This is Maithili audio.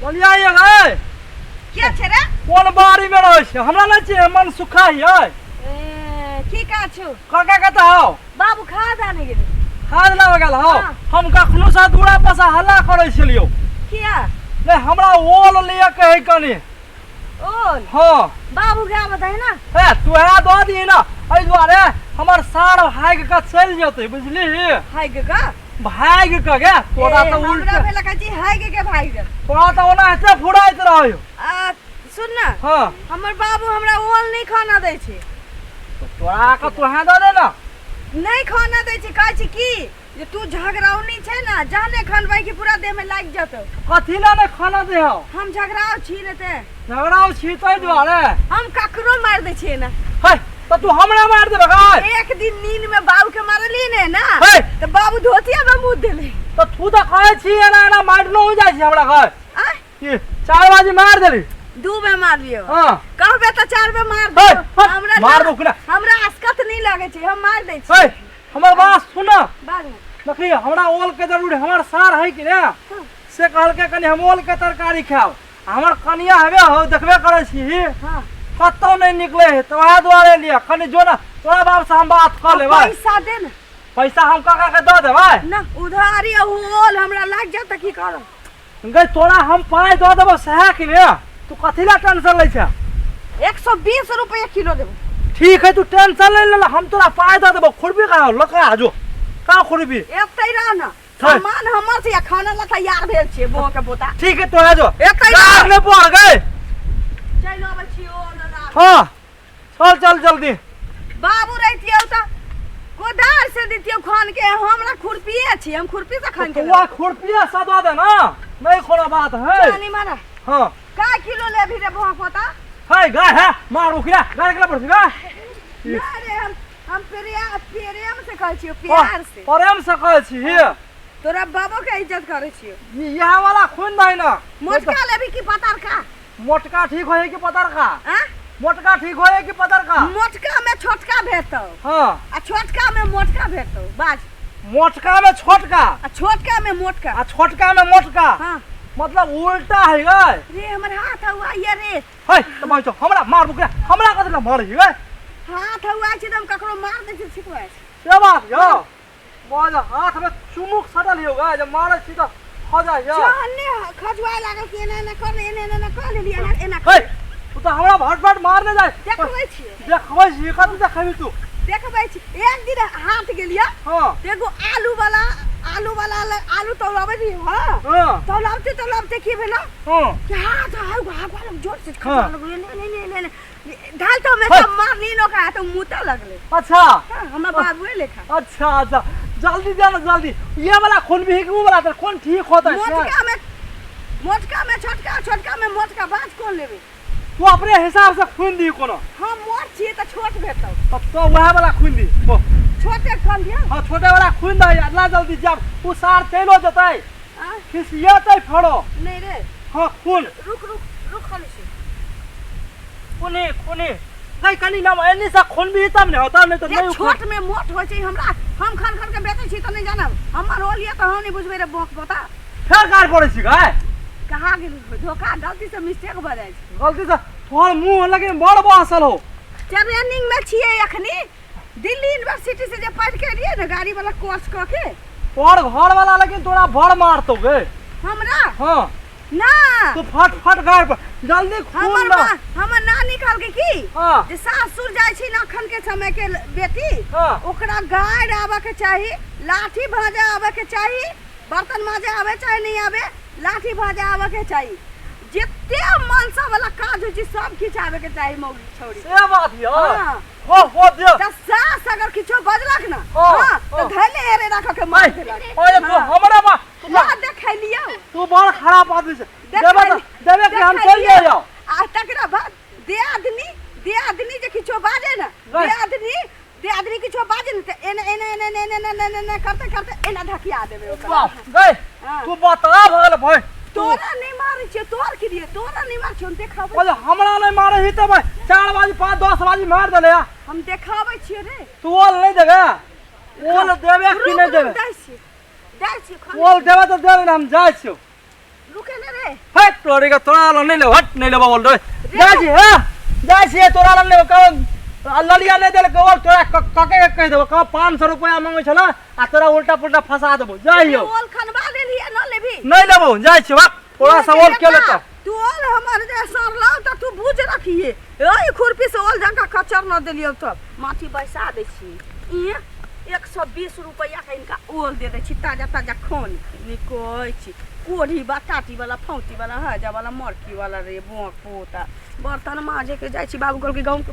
बोलिया ये गए। के छै रे? कोन बाड़ी में रहै छै? हमरा नहि छै मन सुखा हियै। ए, की काज छौ? काका कतऽ हौ? बाबू खाद आने गेलै। खाद लाबऽ गेल हौ? हाँ। हम कखनो से दूरा पर से हल्ला करै छलियौ। किया? नहि, हमरा ओल लिअ के है कनि। ओल? हाँ। बाबू के आबत है ना? ए, तू है दऽ दिही ना, एहि दुआरे हमर सार भागि कऽ चलि जेतै, बुझलिही? भागि कऽ? भागि कऽ गे तोरा। ए, तऽ हमरा उल्टे भेल कहै छी भागि के भागि गेल। तोरा तऽ ओनाहिते फुराइत रहै। आ सुन ना। हाँ। हमर बाबू हमरा ओल नहि खाना दै छै। तऽ तोरा के तोहे दऽ दे ना। नहि खाना दै छै, कहै छै की जे तू झगड़ाउनी छै ना, जहने खनबै कि पूरा देह में लागि जेतौ। कथी ला नहि खाना दे हौ? हम झगड़ाउ छी ने ते। झगड़ाउ छी ताहि दुआरे? हम ककरो मारि दै छियै ने। है, तऽ तू हमरा मारि देबे गै? एक दिन नींद में बाबू के मारलियै ने ना, है। तऽ बाबू धोतिया में मुँह देले। तऽ तू तऽ कहै छी एना एना मारनो हो जाइ छै हमरा गै। आँय? की 4 बाजे मार देली? 2 बेर मारलियै। हाँ। कहबे तऽ 4 बेर मार है, दियौ। है, हमरा मारबो केना? हमरा असकत नहि लागै छै, हम मारि दै है, छी। हमर बात सुन। बाजू। देखी, हमरा ओल के जरूरी, हमर सार है कि ने, से कहलकै कनि हम ओल के तरकारी खायब। आ हमर कनिया हेबे हो, देखबे करै छी। हाँ। कतौ नहि निकले है, तऽ वएह दुआरे लिअ कनि जो ने, तोरा बाप से हम बात कऽ लेबै। पैसा दे ने। पैसा हम काका के दऽ देबै। ना, उधारी आ ओल हमरा लागि जायत तऽ की करब? गै, तोरा हम पाइ दऽ देबौ सएह कि ने, तू कथी लए टेंशन लै छै? 120 रुपया किलो देबो। ठीक है, तू टेंशन ले ले, हम तोरा पाइ दऽ देबौ। खुरपी कहाँ लऽ कऽ आ जो, कहाँ खुरपी? एतै रह ना। सामान हमर छै आ खाना ला तैयार भेल छियै बौआ के पोता। ठीक है, तोरा जो। एतै रह। नहि पढ़ गै। चलि अबै छी ओल ला। हाँ, चल चल जल्दी। बाबू रहितियौ तऽ कोदार से दितियौ खान के, हमरा खुरपिए छी, हम खुरपी से खान के। तू खुरपिए सदा दे ना, नहीं कोनो बात है। चल मारा। हाँ। का किलो लेबही रे बौआ पोता? है गाय है, मार रुकिया गाय के पड़ गाय। ना रे, हम प्रेम से कहै छियौ, प्यार से। प्रेम से कहै छी। तोरा बाबो के इज्जत करै छियौ। इएह वाला खून दही ना। मोटका लेबही कि पतरका? मोटका ठीक होय कि पतरका? आ? मोटका ठीक होय कि पतरका? मोटका में छोटका भेटतौ। हाँ। आ छोटका में मोटका भेटतौ, बाज। मोटका में छोटका। आ छोटका में मोटका। आ छोटका में मोटका। हाँ। मतलब उल्टा है गै। रे हमर हाथ हुआ ये रे। है त मार हमरा मार बुकरा, हमरा कथि ला मारै गै? हाथ हुआ छै त हम ककरो मार दै छी, ठीक छै। से बात यौ, बाज हाथ में चुमुक सटल यौ गै, जब मारै छी त हो जाइ यौ। जहने खजुआए लागल कि एना एना कर, एना एना एना कर लेली, एना एना। है, तू त हमरा भट भट मारने जाइ। देखबै छियै। देखबै छी? कथि देखबी तू? देखबै छी। एक दिन हाथ गेलियै। हाँ। एगो आलू वाला, आलू वाला आलू तौलाबै रही। हाँ। हाँ। तौलाबते तौलाबते की भेलो? हाँ। कि हाथ हाथ हाथ वाला जोर से खसा हाँ। लगलै, ने ने ने ने ने ढाल तो हमें है। सब मारनी नो का तो मुता लगले। अच्छा। हाँ, हमरा बाबुए लेखा। अच्छा अच्छा, जल्दी दे ना जल्दी। ये वाला खून भी है कि वो वाला? तो कौन ठीक होता है? मोटका में मोटका में छोटका, छोटका में मोटका, बात कौन लेबे? तू अपने हिसाब से खून दी कोनो। हम मोट छियै तऽ छोट भेटतौ। तब तो वएह वाला खून दी। ओ। छोटे खून दियौ? हाँ, छोटे वाला खून दे, अगला जल्दी जब उ सार चलो जतै। आ? खिसियतै फेरो। नहीं रे। हाँ, खून। रुक रुक रुक, खाली छी। खूने खूने नहीं, कनी नाम एनी से खून भी तब नहीं होता, नहीं तो जे नहीं। छोट में मोट होइ छै, हमरा हम खन खन के बेचै छी तऽ नहि जानब। हमर होल ये तऽ हम नहि बुझबै रे बोक पोता। फेर गार पड़ै छी गाय। कहाँ गेल धोखा, गलती से मिस्टेक भऽ जाइ छै। गलती से तोहर मुंह लेकिन बड़ बहसल हो। ट्रेनिंग में छियै अखनी, दिल्ली यूनिवर्सिटी से जे पढ़ के एलियै ने, गाड़ी वाला कोर्स कऽ के। तोहर घर वाला लेकिन तोरा बड़ मारतौ गे। हमरा? हाँ। ना। तू फट फट गाड़ पर जल्दी खून हमर ना। माँ, हमर नानी कहलकै की हाँ। जे सासुर जाइ छी ने अखन के समय के बेटी, हाँ। ओकरा गाड़ि आबऽ के चाही, लाठी भाजा आबऽ के चाही, बर्तन माजे आबे चाहे नहीं आबे, लाठी भाजा आबऽ के चाही, जते मनसा वाला काज होइ छै सब किछु आबे के चाही मौगी छौड़ी। से बात यौ। हाँ। हो हो दियौ। तऽ सास अगर किछो बजलक ना, हाँ, हाँ, तऽ हाँ। धैले हेरे राखऽ के मार देलक। अरे तू हाँ। हमरा बा तू ला देखलियौ। तू बड़ खराब आदमी छै। देबे तऽ देबे कि हम चलि देखलियौ। जाइयौ। आ तकरा बाद दियादनी जे किछो बाजे ना, नहीं। दियादनी किछो बाजे ने तऽ एना एना एना एना एना एना एना एना करते करते एना धकिया देबै ओकरा। वाह गई, हाँ। तू बता भऽ गेल भाई। तोरा नहीं मारै छियौ, तोहर की लिए तोरा नहीं मारै छियौ, हम देखाबै। बोले हमरा नहीं मारे ही तो भाई 4 बाजी 5 10 बाजी मार देले या। हम देखाबै छियौ रे। तू ओल नहीं देबे? ओल देबे कि नहीं देबे? दै छियौ, दै छियौ खाना। ओल देबे तऽ देबे ने, हम जाइ छियौ। रुके ने रे। हट तोरे के तोरा लग नहीं लेबो, हट नहीं लेबो बोल रे। जाइ छी, हां जाइ छी, तोरा लग लेबो कब ललिया नहीं देलक ओल तोरा कके के कहि देबो, कह 500 रुपया मांगै छला आ तोरा उल्टा पुल्टा फंसा देबो। जाइयो ओल खनबा लेलिए न लेबी? नहीं लेबो, जाइ छी। वाह, तोरा से ओल के लेतो? तू ओल हमर जे सरलौ त तू बुझ रखिए, ओइ खुरपी से ओल जंका कचर न देलियौ तब माथी बैसा दै छी। ई 120 रुपया के इनका ओल दे दै छी, ताजा ताजा खून निकै छी। कोढ़ी बा टाटी वाला फौती वाला हजा वाला मरकी वाला रे बोक पोता। बर्तन माजे के जाइ छी, बाबू कहलकै गाँव के।